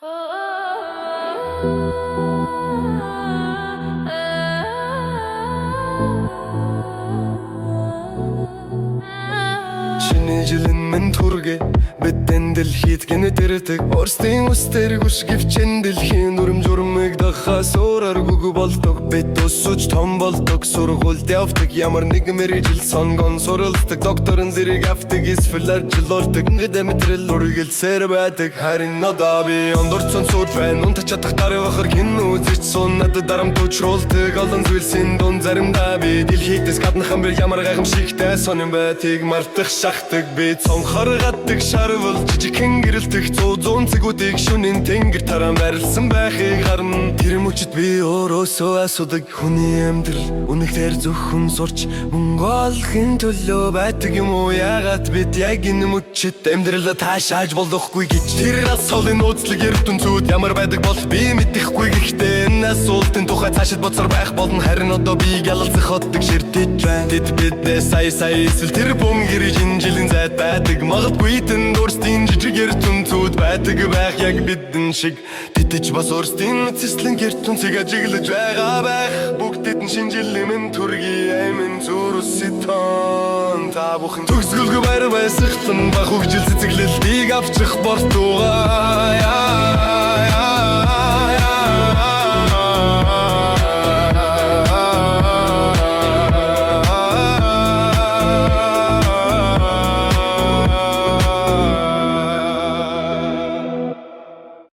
Шинэ жилийн мэнд хүргэе. Бид энэ дэлхийд гэнэт ирдэг. Өөрсдийн үс дээр гүш гэвч энэ дэлхийн дүрэм журмыг дагахаас өөр аргагүй болдог. Бид өсөж том болдог, сургуульд явдаг. Ямар нэгэн мэргэжил сонгон суралцдаг. Докторын зэрэг авдаг, эсвэл ажил олдог. Ингээд амьдрал үргэлжлэсээр байдаг. Харин одоо би ондорцсон сууж байна. Унтаж чадах дараа бахар кино үзэж суун. Надад дарамт учруулдаг олон зүйлсийн дунд заримдаа би дэлхийдээс гаднах юм ямар гайхамшигтай сонин байдгийг мартах шахдаг. Би цонхоор гаддаг шарвал жижигхэн гэрэлтэх зуун зуун цэгүүдийг шөнийн тэнгэр тараан байрлсан байхыг харна. Тэр мөчид би өөрөөсөө асуудаг: хүний амьдрал үнэхээр зөвхөн сурч мөнгө олохын төлөө байдаг юм уу? Яагаад бид яг энэ мөчид амьдралаа таашааж болохгүй гэж. Тэр асуулын нууцлаг ертөнцүүд ямар байдаг бол би мэдэхгүй. Гэхдээ энэ асуултын тухай цаашид бодсоор байх болно. Харин одоо би гялалзах хотыг ширтэж байна. Тэд биднээс сая сая эсвэл тэрбум гэрэж энэ жилийн зайд байдаг. Магадгүй тэнд өөрсдийн жижиг ертөнцүүд байдаг байх, яг бидэн шиг. Тэд ч бас өөрсдийн цэцлэн ертөнцийг ажиглаж байгаа байх. Бүгдэд нь шинэ жилийн мэнд хүргэе. Амин зүрситон. Та бүхэн төгсгөлгүй баяр баясгалан ба хөгжил цэцэглэлтийг авчих болтугай.